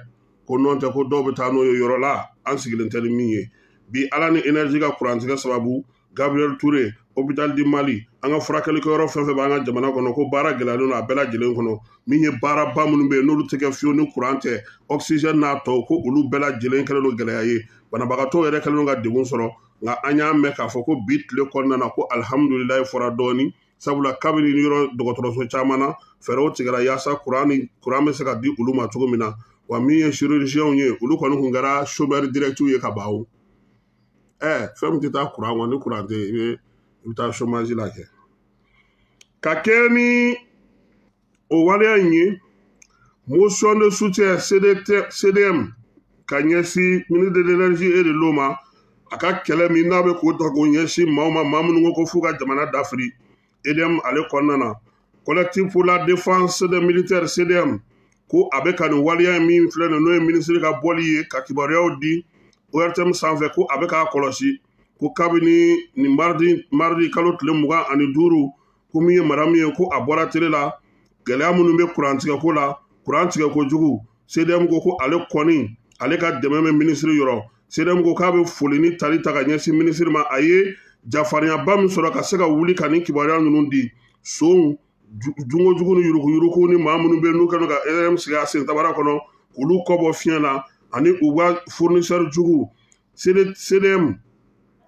ko n'o tɛ ko dɔw bɛ taa n'o ye yɔrɔ la an sigilen tɛ ni min ye. Bi Ala ni énergie ka kurantigɛ sababu, Gabriel Touré, hôpital du Mali, an ka furakɛlikɛyɔrɔ fɛn fɛn b'an ka jamana kɔnɔ, ko baara gɛlɛyalen don a bɛɛ lajɛlen kɔnɔ. Min ye baaraba minnu bɛ yen n'olu tɛ kɛ fiyewu ni kuran tɛ, oxygène n'a tɔw, ko olu bɛɛ lajɛlen kɛlen don gɛlɛya ye. Banabagatɔw yɛrɛ kɛlen don ka degun sɔrɔ. Nka an y'a mɛn k'a fɔ ko bi tile kɔnɔna na ko alihamudulilayi fɔra dɔɔni, sabula kabini yɔrɔ dɔgɔtɔrɔso caman na fɛɛrɛw tigɛra yaasa kuran bɛ se ka di olu ma cogo min na. Wa min ye chirurgiens ye, olu kɔni kun kɛra chômeur direct ye ka ban o. Fɛn min tɛ taa kuran kɔ, ni kuran tɛ i bɛ taa chômage la kɛ. Ka kɛ ni o waleya in ye, motion de soutien CDM ka ɲɛsin ministre de l'énergie et de l'eau ma, a ka kɛlɛ min n'a bɛ k'o ta k'o ɲɛsin maaw ma, maa minnu ko ko f'u ka jamana dafiri. EDM ale kɔnɔna na, collectif pour la défense des militaires CDM, ko a bɛ ka nin waleya min filɛ nin, n'o ye minisiri ka bɔli ye ka kibaruyaw di ORTM sanfɛ, ko a bɛ k'a kɔlɔsi, ko kabini nin mardi kalo tile 25, ko min ye mara min ye, ko a bɔra télé la, gɛlɛya minnu bɛ kurantigɛko la, kuran tigɛko jugu, CDM ko ko ale kɔni ale ka dɛmɛ bɛ minisiri yɔrɔ. CDM ko k'a bɛ foli ni tali ta ka ɲɛsin minisiri ma, a ye jafarinyaba min sɔrɔ ka se ka wuli ka nin kibaruya ninnu di. Sonw jungojugu ni yuruguyurugu ni maa minnu bɛ yen n'u kɛlen don ka EDM sigi a sen tabara kɔnɔ, k'olu kɔ bɔ fiɲɛ na, ani u ka fournisseur jugu. CDM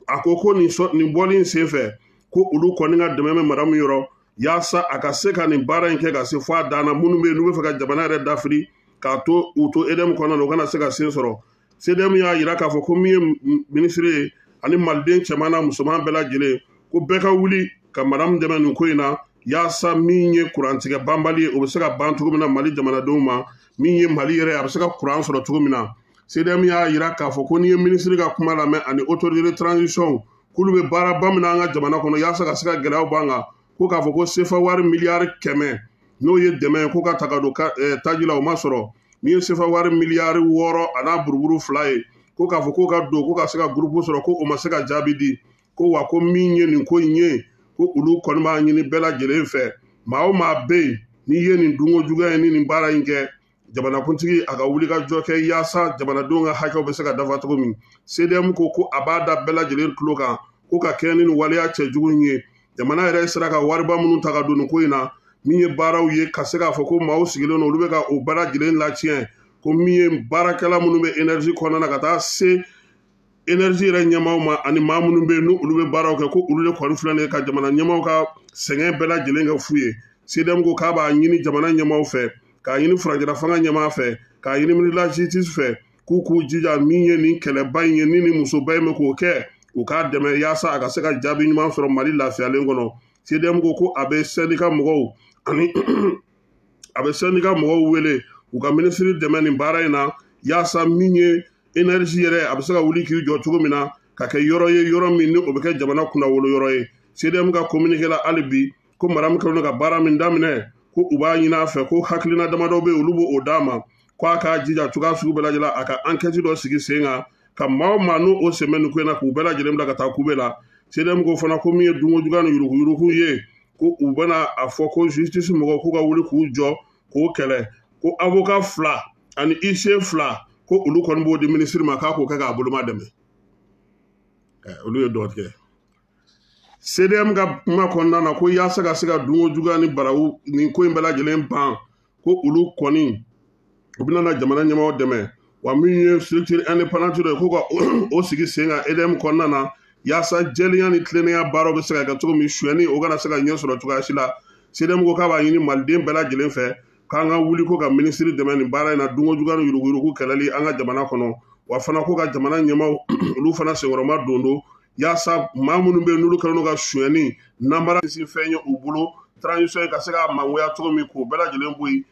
a ko ko nin bɔli in senfɛ, ko olu kɔni ka dɛmɛ bɛ mara min yɔrɔ, yaasa a ka se ka nin baara in kɛ ka se fo a dan na. Minnu bɛ yen n'u bɛ fɛ ka jamana yɛrɛ dafiri k'a to u to EDM kɔnɔna na, u kana se ka sen sɔrɔ. CDM y'a yira k'a fɔ ko min ye minisiri ye ani maliden cɛman n'a musoman bɛɛ lajɛlen, ko bɛɛ ka wuli ka madamu dɛmɛ nin ko in na, yaasa min ye kurantigɛ banbali ye, o bɛ se ka ban cogo min na Mali jamanadenw ma, min ye Mali yɛrɛ a bɛ se ka kuran sɔrɔ cogo min na. CDM y'a yira k'a fɔ ko n'i ye minisiri ka kuma lamɛn ani autorité de transition, k'olu bɛ baaraba min na an ka jamana kɔnɔ yaasa ka se ka gɛlɛyaw b'an kan, ko k'a fɔ ko sefa wari miliyari 100 n'o ye dɛmɛ ye ko ka ta ka don taji la, o ma sɔrɔ. Min ye sefa wari miliyari 6 a n'a buruburu 2 ye, ko k'a fɔ ko ka don ko ka se ka gurupu sɔrɔ, ko o ma se ka jaabi di. Ko wa ko min ye nin ko in ye, ko olu kɔni b'a ɲini bɛɛ lajɛlen fɛ, maa o maa bɛ yen n'i ye nin dunko juguya in ni nin baara in kɛ, jamanakuntigi a ka wuli ka jɔ kɛ yaasa jamanadenw ka hakɛw bɛ se ka dafa cogo min. CDM ko ko a b'a da bɛɛ lajɛlen tulo kan, ko ka kɛ ni nin waleya cɛjugu in ye, jamana yɛrɛ sera ka wariba minnu ta ka don nin ko in na, min ye baaraw ye ka se k'a fɔ ko maaw sigilen don olu bɛ ka o baara lajɛlen latiɲɛ, ko min ye baarakɛla minnu bɛ énergie kɔnɔna na ka taa se énergie yɛrɛ ɲɛmaaw ma, ani maa minnu bɛ yen n'olu bɛ baaraw kɛ, ko olu de kɔni filɛ nin ye ka jamana ɲɛmaaw ka sɛgɛn bɛɛ lajɛlen kɛ fu ye. CDM ko k'a b'a ɲini jamana ɲɛmaaw fɛ, k'a ɲini furancɛla fanga ɲɛmaa fɛ, k'a ɲini ministre de la justice fɛ, k'u k'u jija min ye nin kɛlɛba in ye ni nin musoba in bɛ k'o kɛ, u k'a dɛmɛ yaasa a ka se ka jaabi ɲuman sɔrɔ Mali lafiyalen kɔnɔ. CDM ko ko a bɛ syndicat mɔgɔw ani a bɛ syndicat mɔgɔw wele u ka minisiri dɛmɛ nin baara in na, yaasa min ye énergie yɛrɛ a bɛ se ka wuli k'i jɔ cogo min na, ka kɛ yɔrɔ ye yɔrɔ min ni o bɛ kɛ jamana kunnawolo yɔrɔ ye. CDM ka communiqué la hali bi, ko mara min kɛlen don ka baara min daminɛ, Ko u b'a ɲini a fɛ ko hakilina damadɔ bɛ yen, olu b'o d'a ma, ko a k'a jija cogoya sugu bɛɛ lajɛlen a ka enquête dɔ sigi sen kan ka maa o maa n'o o sen bɛ nin ko in na k'u bɛɛ lajɛlen bila ka taa kube la. CDM ko fana ko min ye dunko juguya ni yuruguyurugu ye, ko u bɛna a fɔ ko justice mɔgɔw k'u ka wuli k'u jɔ k'o kɛlɛ, ko avocat 2 ani huissier 2 ko olu kɔni b'o di ministre ma k'a k'o kɛ k'a boloma dɛmɛ. Olu ye dɔ tigɛ. CDM ka kuma kɔnɔna na ko yaasa ka se ka dunko juguya ni barawu nin ko in bɛɛ lajɛlen ban, ko olu kɔni u bɛna na jamana ɲɛmaaw dɛmɛ, wa min ye structure indépendante dɔ ye ko ka o sigi sen kan EDM kɔnɔna na yaasa jɛlenya ni tilennenya baaraw bɛ se ka kɛ cogo min, sonyɛni o kana se ka ɲɛ sɔrɔ cogoya si la. CDM ko k'a b'a ɲini maliden bɛɛ lajɛlen fɛ k'an ka wuli ko ka minisiri dɛmɛ nin baara in na, dunko juguya ni yuruguyurugu kɛlɛli an ka jamana kɔnɔ, wa fana ko ka jamana ɲɛmaaw olu fana senkɔrɔma don don yaasa maa minnu bɛ yen n'olu kɛlen don ka sonyɛni namara sin fɛn ye u bolo, transition in ka se ka mangoya cogo min k'o bɛɛ lajɛlen bɔ yen,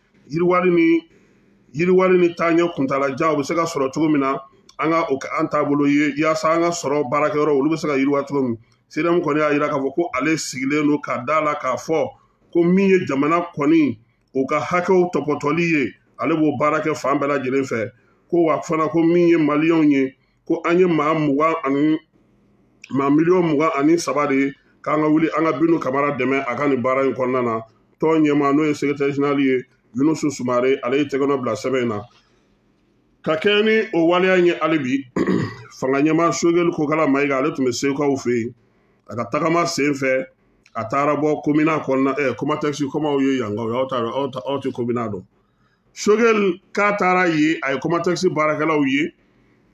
yiriwali ni taaɲɛ kuntaalajan o bɛ se ka sɔrɔ cogo min na, an ka o kɛ an taabolo ye yaasa an ka sɔrɔ baarakɛyɔrɔ olu bɛ se ka yiriwa cogo min. CDM kɔni y'a jira k'a fɔ ko ale sigilen don ka da la k'a fɔ ko min ye jamana kɔni o ka hakɛw tɔpɔtɔli ye, ale b'o baara kɛ fan bɛɛ lajɛlen fɛ. Ko wa fana ko min ye maliyɛnw ye, ko an ye maa mugan ani maa miliyɔn 23 de ye k'an ka wuli an ka Binu Kamara dɛmɛ a ka nin baara in kɔnɔna na. Tɔn ɲɛmaa n'o ye secrétaire général ye Yunusu Sumare, ale ye tɛgɛnɔ bila sɛbɛn in na. Ka kɛɲɛ ni o waleya in ye hali bi, fanga ɲɛmaa Sogɛli Kokala Mayiga ale tun bɛ Segukaw fɛ yen. A ka tagama sen fɛ a taara bɔ komina kɔnɔna, Comatex komi aw ye yankaw ye, aw t'a dɔn, aw tɛ komina dɔn. Sogɛli k'a taara yen, a ye Comatex baarakɛlaw ye,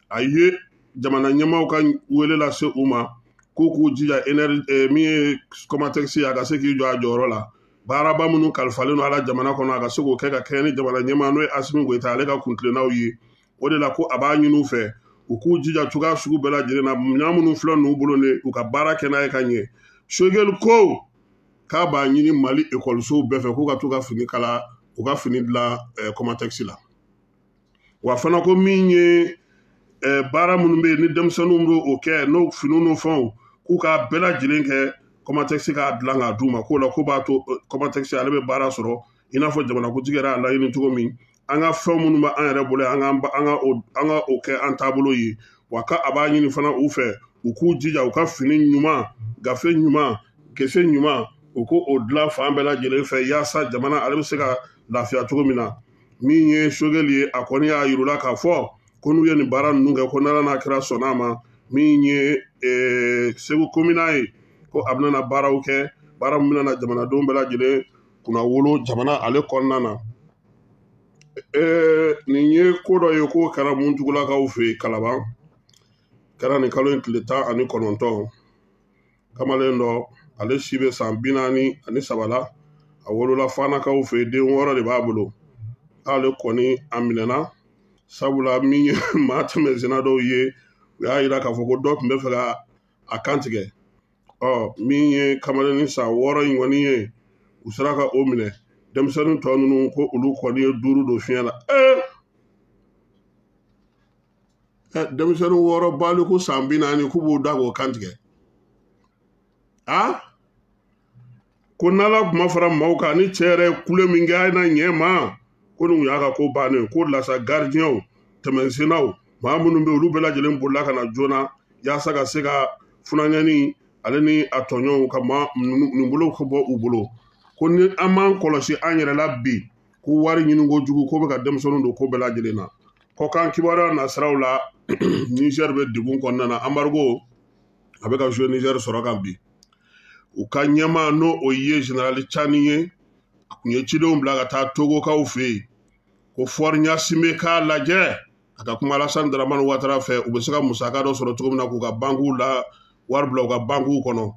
a ye jamana ɲɛmaaw ka wele lase u ma k'u k'u jija min ye Comatex ye a ka se k'i jɔ a jɔyɔrɔ la. Baaraba minnu kalifalen don a la jamana kɔnɔ a ka se k'o kɛ ka kɛɲɛ ni jamana ɲɛmaa n'o ye Asimi Goyita ale ka kuntilennaw ye. O de la ko a b'a ɲini u fɛ u k'u jija cogoya sugu bɛɛ lajɛlen na, minɛn minnu filɛ ninnu bolo ne u ka baara kɛ n'a ye ka ɲɛ. Sogɛli ko k'a b'a ɲini Mali ekɔlisow bɛɛ fɛ k'u ka t'u ka fini kala, u ka fini dilan Comatex la. Wa fana ko min ye baara minnu bɛ yen ni denmisɛnninw bɛ o kɛ n'o finiw n'o fɛnw k'u k'a bɛɛ lajɛlen kɛ Comatex k'a dilan k'a d'u ma, k'o la ko b'a to Comatex ale bɛ baara sɔrɔ i n'a fɔ jamanakuntigi yɛrɛ y'a laɲini cogo min, an ka fɛn minnu bɛ an yɛrɛ bolo an ka o kɛ an taabolo ye. Wa k'a b'a ɲini fana u fɛ u k'u jija u ka fini ɲuman, gafe ɲuman, gese ɲuman, u k'o dilan fan bɛɛ lajɛlen fɛ yaasa jamana ale bɛ se ka lafiya cogo min na. Min ye Sogɛli ye, a kɔni y'a yir'u la k'a fɔ ko n'u ye nin baara ninnu kɛ ko n'Ala n'a kira sɔnn'a ma, min ye Segu komina ye, ko a bɛna na baaraw kɛ, baara min bɛna na jamanadenw bɛɛ lajɛlen kunnawolo jamana ale kɔnɔna na. Nin ye ko dɔ ye k'o kɛra Muntugulakaw fɛ yen Kalaban, kɛra nin kalo in tile 19. Kamalen dɔ ale si bɛ san 43 la, a wolola Fanakaw fɛ yen, den 6 de b'a bolo. K'ale kɔni a minɛna sabula min ye maa tɛmɛsenna dɔw ye, u y'a yira k'a fɔ ko dɔ tun bɛ fɛ ka a kan tigɛ. Min ye kamalennin san 6 in kɔni ye, u sera ka o minɛ. Denmisɛnnin tɔ ninnu ko olu kɔni ye 5 don fiɲɛ la. Denmisɛnnin 6 baliku san 40 k'u b'u da k'o kan tigɛ. Ko n'Ala kuma fara maaw kan ni cɛ yɛrɛ ye kule min kɛ a ye na ɲɛ ma, ko nin y'a ka ko bannen, ko lasa garidiɲɛw, tɛmɛsennaw, maa minnu bɛ yen olu bɛɛ lajɛlen bolila ka na joona yaasa ka se ka funankɛnin ale ni a tɔɲɔgɔnw ka maa nin bolo ka bɔ u bolo. Ko ni an m'an kɔlɔsi an yɛrɛ la bi, ko wari ɲini kojugu ko bɛ ka denmisɛnninw don ko bɛɛ lajɛlen na. Kɔkan kibaruya nasiraw la, Niger bɛ degun kɔnɔna na, embargo a bɛ ka jouer Niger sɔrɔ kan bi. U ka ɲɛmaa n'o o ye Général Tchani ye, a kun ye cidenw bila ka taa Togokaw fɛ yen ko Faure Gnassingbé k'a lajɛ a ka kuma Alassane Dramane Ouattara fɛ, u bɛ se ka musaka dɔ sɔrɔ cogo min na k'u ka bankuw la wari bila u ka bankuw kɔnɔ.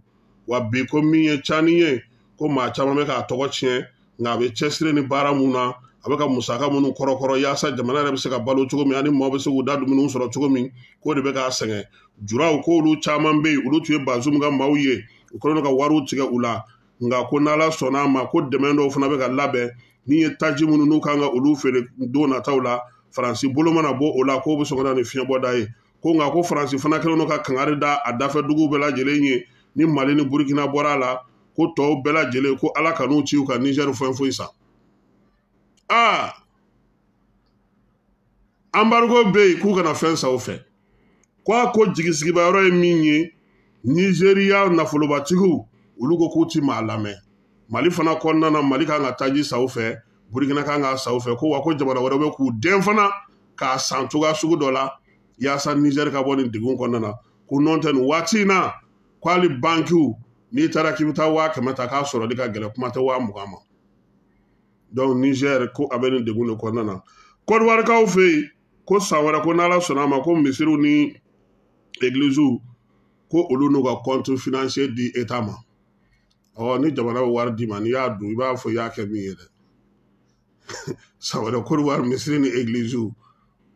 Wa bi ko min ye Tchani ye, ko maa caman bɛ k'a tɔgɔ tiɲɛ, nka a bɛ cɛsiri ni baara mun na, a bɛ ka musaka minnu kɔrɔkɔrɔ yaasa jamana yɛrɛ bɛ se ka balo cogo min ani maaw bɛ se k'u da dumuniw sɔrɔ cogo min, k'o de bɛ k'a sɛgɛn. Juraw k'olu caman bɛ yen, olu tun ye Bazoum ka maaw ye, u kɛlen don ka wariw tigɛ u la, nka ko n'Ala sɔnna a ma ko dɛmɛ dɔw fana bɛ ka labɛn min ye taji minnu n'u kan ka olu feere don nataw la, Faransi bolo mana bɔ o la k'o bɛ sɔn ka na ni fiɲɛbɔda ye. Ko nka ko Faransi fana kɛlen don ka kangari da a dafɛ duguw bɛɛ lajɛlen ye, ni Mali ni Burukina bɔra a la, Ko tɔw bɛɛ lajɛlen ko Ala kan'u ci u ka Niger fɛn foyi san. Aa, embargo bɛ yen k'u kana fɛn san u fɛ. Ko a ko jigisigiba yɔrɔ ye min ye, Nizeriya nafolobatigiw olu ko k'u ti maa lamɛn. Mali fana kɔnɔna na, Mali kan ka taji san u fɛ, Burukina kan ka san u fɛ, ko wa ko jamana wɛrɛ bɛ k'u den fana k'a san cogoya sugu dɔ la yaasa Nizɛri ka bɔ nin degun kɔnɔna na. Ko nɔn tɛ nin waati in na, ko hali bankiw n'i taara k'i bɛ taa 100 000 ta k'a sɔrɔli ka gɛlɛn, kuma tɛ 20 000 ma. Donc Niger ko a bɛ nin degun de kɔnɔna na. Kɔdiwarikaw fɛ yen ko san wɛrɛ ko n'Ala sɔnna a ma ko misiriw ni egiliziw ko olu n'u ka compte financier di État ma. Ɔ, ni jamana bɛ wari d'i ma, n'i y'a dun i b'a fɔ i y'a kɛ min ye dɛ. San wɛrɛ Kɔdiwari misiri ni egiliziw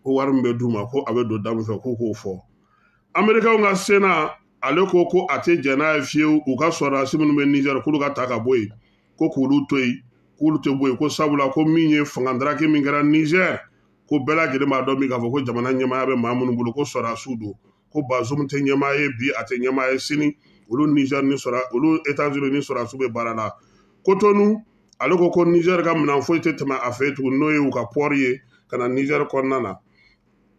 ko wari min bɛ d'u ma ko a bɛ don da min fɛ k'u k'o fɔ. Amerikɛnw ka Sénat ale ko ko a tɛ jɛn n'a ye fiyewu u ka sɔrɔdasi minnu bɛ Niger k'olu ka ta ka bɔ yen, ko k'olu to yen, k'olu tɛ bɔ yen, ko sabula ko min ye fanga daraki min kɛra Niger ko bɛɛ lajɛlen b'a dɔn min k'a fɔ ko jamana ɲɛmaaya bɛ maa minnu bolo ko sɔrɔdasiw don, ko Bazoum tɛ ɲɛmaa ye bi a tɛ ɲɛmaa ye sini, olu Niger ni sɔrɔ olu États-Unis ni sɔrɔdasiw bɛ baara la. Cotonou ale ko ko Niger ka minɛn foyi tɛ tɛmɛ a fɛ yen tugun, n'o ye u ka port ye ka na Niger kɔnɔna na.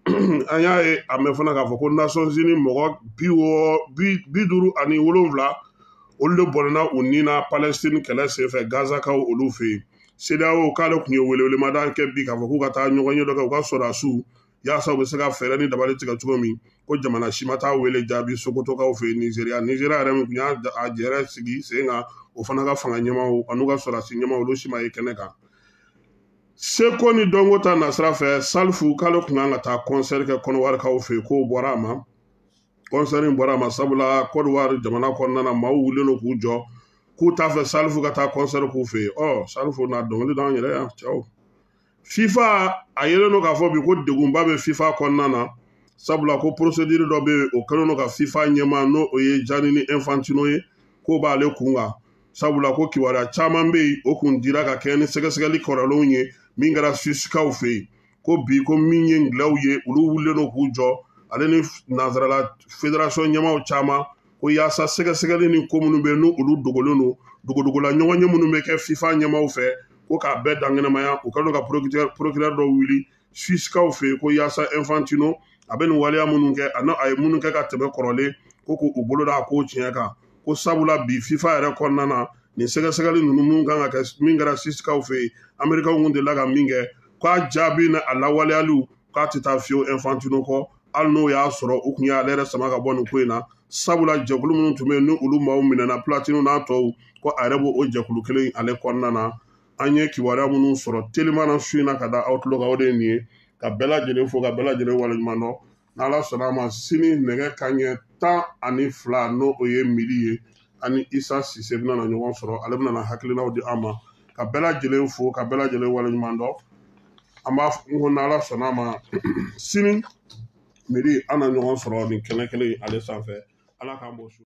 An y'a ye a mɛn fana k'a fɔ ko Nations Unies mɔgɔ 67 olu de bɔnɛna u ni na Palestine kɛlɛ senfɛ Gazakaw olu fɛ yen. CEDEAO k'ale tun ye welewelemada kɛ bi k'a fɔ k'u ka taa ɲɔgɔn ye dɔ kɛ u ka sɔrɔdasiw yaasa u bɛ se ka fɛɛrɛ ni dabali tigɛ cogo min, ko jamana si ma taa wele jaabi Sokotokaw fɛ yen Nizeriya. Nizeriya yɛrɛ min tun y'a jɛrɛ sigi sen kan, o fana ka fanga ɲɛmaaw an'u ka sɔrɔdasi ɲɛmaaw olu si ma ye kɛnɛ kan. Seko ni dɔnko ta nasira fɛ, Salifu k'ale tun kan ka taa concert kɛ Kɔnɔwarikaw fɛ yen, k'o bɔra a ma. Concert in bɔra a ma sabula Kɔdiwari jamana kɔnɔna na maaw wulilen don k'u jɔ k'u t'a fɛ Salifu ka taa concert k'u fɛ yen. Ɔ, Salifu n'a dɔnkili d'an yɛrɛ yan cɛw. FIFA a yelen don k'a fɔ bi ko degunba bɛ FIFA kɔnɔna na, sabula ko procédure dɔ bɛ yen o kɛlen don ka FIFA ɲɛmaa n'o o ye Gianni Infantino ye k'o b'ale kun kan, sabula ko kibaruya caman bɛ yen o kun dira ka kɛɲɛ ni sɛgɛsɛgɛli kɔrɔlenw ye min kɛra Suisikaw fɛ yen. Ko bi ko min ye ngilɛw ye olu wulilen don k'u jɔ ale ni nansarala fédération ɲɛmaaw caman ko yaasa sɛgɛsɛgɛli ni ko minnu bɛ yen n'o olu dogolen don, dogodogola ɲɔgɔnye minnu bɛ kɛ FIFA ɲɛmaaw fɛ ko k'a bɛɛ dankɛnɛmaya. U kɛlen don ka procureur dɔ wuli Suisikaw fɛ yen ko yaasa Infantino a bɛ nin waleya minnu kɛ ani a ye minnu kɛ ka tɛmɛ kɔrɔlen ko k'u bolo da a ko tiɲɛ kan, ko sabula bi FIFA yɛrɛ kɔnɔna na nin sɛgɛsɛgɛli ninnu minnu kan ka kɛ min kɛra Suisikaw fɛ yen, Amerikaw kun delila ka min kɛ k'a jaabi ni a lawaleyaliw k'a tɛ taa fiyewu Infantino kɔ, hali n'o y'a sɔrɔ u kun y'ale yɛrɛ sama ka bɔ nin ko in na, sabula jɛkulu minnu tun bɛ yen ni olu maaw minɛna Platini n'a tɔw ko a yɛrɛ b'o jɛkulu kelen ale kɔnɔna na. An ye kibaruya minnu sɔrɔ teliman na su in na ka da aw tulo kan, o de ye nin ye. Ka bɛɛ lajɛlen fo ka bɛɛ lajɛlen waleɲuman dɔn. N'Ala sɔnna a ma sini nɛgɛ kanɲɛ 12 n'o o ye midi ye, ani Isa Sise bɛna na ɲɔgɔn sɔrɔ, ale bɛna na hakilinaw di an ma. Ka bɛɛ lajɛlen fo ka bɛɛ lajɛlen waleɲuman dɔn. An b'a fɔ ko n'Ala sɔnna a ma sini midi an na ɲɔgɔn sɔrɔ nin kɛnɛ kelen ale sanfɛ. Ala k'an bɔ su.